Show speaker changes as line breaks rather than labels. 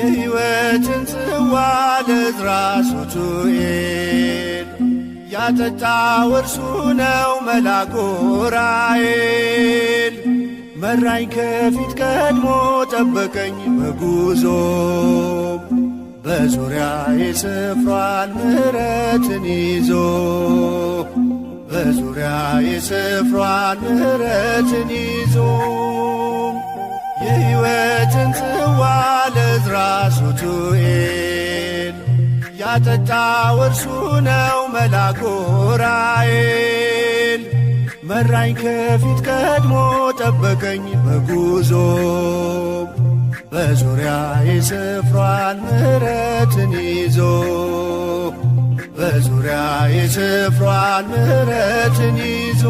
የሕይወትን ጽዋ ለዕዝራ ሱቱኤል ያጠጣው እርሱ ነው መልአኩ ዑራኤል። መራኝ ከፊት ቀድሞ ጠበቀኝ በጉዞ በዙሪያዬ ሰፍሯል ምሕረትን ይዞ በዙሪያዬ ሰፍሯል ምሕረትን ይዞ የሕይወትን ጽዋ ለዕዝራ ሱቱኤል ያጠጣው እርሱ ነው መልአኩ ዑራኤል። መራኝ ከፊት ቀድሞ ጠበቀኝ በጉዞ በዙሪያዬ ሰፍሯል ምሕረትን ይዞ በዙሪያዬ ሰፍሯል ምሕረትን ይዞ።